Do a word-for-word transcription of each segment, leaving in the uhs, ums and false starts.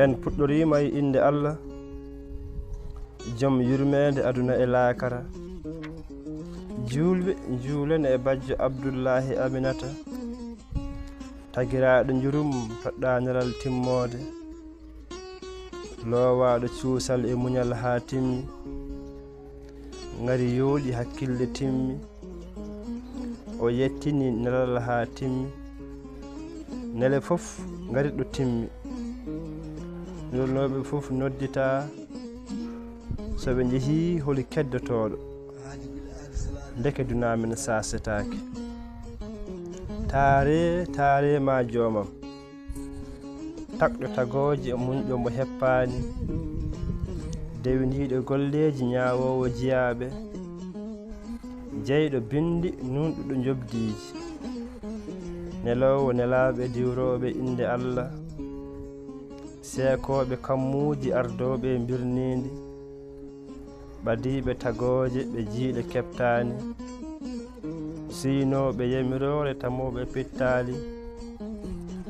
En puɗɗoriima e innde Allah, jom yurmeende aduna e laakara. Juulɓe njuulana e bajjo Abdullaahi Aminata, tagiraaɗo njurum toɗɗaa nelal timmoode, loowaaɗo cuusal e muñal haa timmi, ngari yooɗi hakkille timmi, o yettini nelal haa timmi, nele fof ngari ɗo timmi, nulnooɓe fof nodditaa, so ɓe njehii holi keddotooɗo, ndeke dunaa men saasetaake. Taaree, taaree ma joomam. Tagɗo tagooje, muñɗo mo heppaani, dewiniiɗo golleeji, ñaawoowo jiyaaɓe, jeyɗo binndi, nuunɗuɗo njoɓdiiji, neloowo nelaaɓe, diwrooɓe innde Allah, seekooɓe kammuuji, ardooɓe e mbirniindi, ɓadiiɓe tagooje, ɓe jiyɗe keɓtaani, siynooɓe yamiroore, tamooɓe pittaali,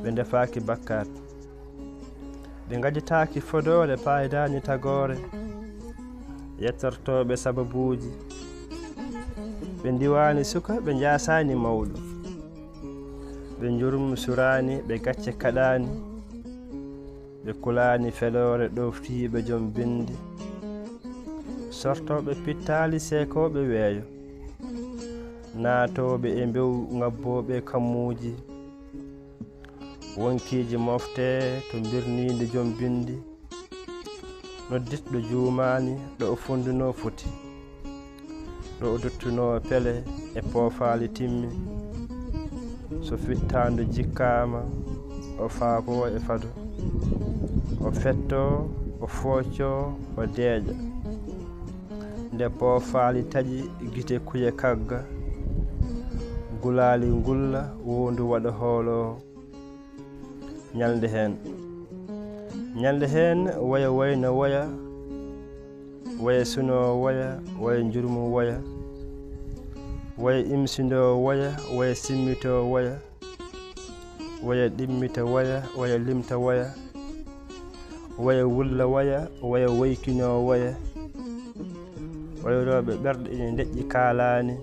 ɓe ndefaaki bakkaat. Ɓe ngajjitaaki fodoore, paaydaani tagoore, yettortooɓe sababuuji. Ɓe ndiwaani suka, ɓe njaasaani mawɗo. Ɓe njurum suraani, ɓe gacce kaɗaani. Ɓe kulaani feloore ɗoftiiɓe jom binndi. Sortooɓe pittaali, seekooɓe weeyo. Naatooɓe e mbew, ŋabbooɓe kammuuji. Wonkiiji mofte to mbirniinde jom binndi. Nodditɗo juumaani ɗo o fonndunoo foti. Ɗo o duttunoo pele e poofaali timmi. So fittaandu jikkaama, o faaboo e fado. O fettoo, o fooccoo, o deeƴa. Nde poofaali taƴi, gite kuye kagga, gulaali ngulla, wondu waɗa hoolo. Ñalnde heen. Ñalnde heen, woya wayno woya, woya sunoo woya, woya njurmu woya, woya imsindoo woya, woya simmitoo woya, woya ɗimmita woya, woya limta woya, woya wulla woya, woya woykinoo woya. Wayrooɓe ɓerɗe ine ndeƴƴi kaalaani.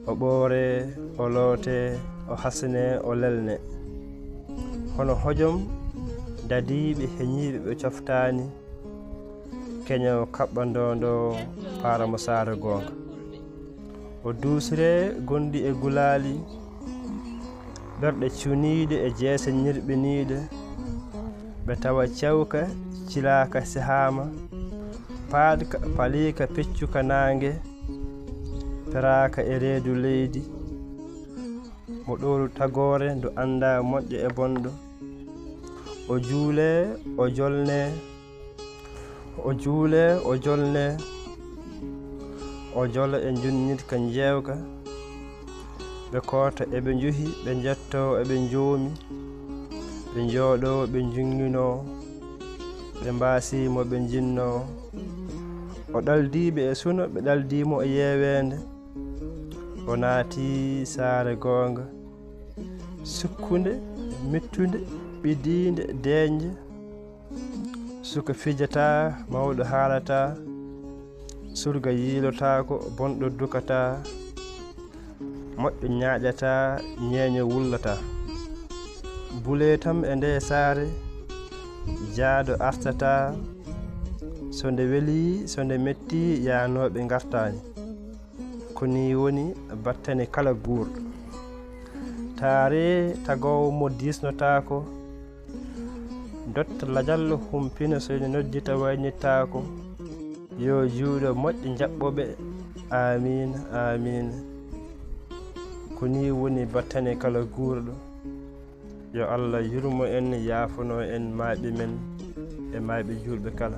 O ɓooree, o lootee, o hasnee, o lelnee. Hono hojom dadiiɓe heñiiɓe ɓe coftaani, keñoowo kaɓɓandoondo paara mo saare goonga. O duusiree gonɗi e gulaali, ɓerɗe cuniiɗe e jeese ñirɓiniiɗe, ɓe tawa cewka cilaaka sehaama, paaɗka paliika peccuka naange, peraaka e reedu leydi. Mo ɗowru tagoore ndu anndaa moƴƴo e bonɗo. O juulee, o jolnee, o juulee, o jolnee, o jola e njunnit ka njeewka. Ɓe koota eɓe njuhi, ɓe njettoo eɓe njoomi, ɓe njooɗoo ɓe njunnginoo, ɓe mbaasii mo ɓe njinnoo. O ɗaldii ɓe e suno, ɓe ɗaldii mo e yeeweende. O naati saare goonga, sukkunde, mettunde, ɓidiinde, deeƴnde. Suka fijataa, mawɗo haalataa, surga yiilotaako, bonɗo dukataa, moƴƴo ñaaƴataa, ñeeño wullataa. Bulee tan e ndee saare, jaado artataa, so nde welii, so nde mettii, yaanooɓe ngartaani. Ko nii woni battane kala guurɗo. Taaree tagoowo mo diisnotaako, dotta lajallo humpina so ene noddita waynittaako. Yo juuɗe moƴƴe njaɓɓo ɓe. Aamiin, aamiin. Ko nii woni battane kala guurɗo. Yo Allah yurmo en, yaafono en maayɓe men e maayɓe juulɓe kala.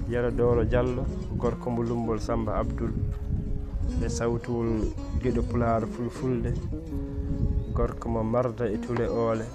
Yero Doolo Jallo, gorko mo Lummbol Sammba Abdul, e sawtuwol giɗo Pulaar Fulfulde, gorko mo Marda e Tule Oole.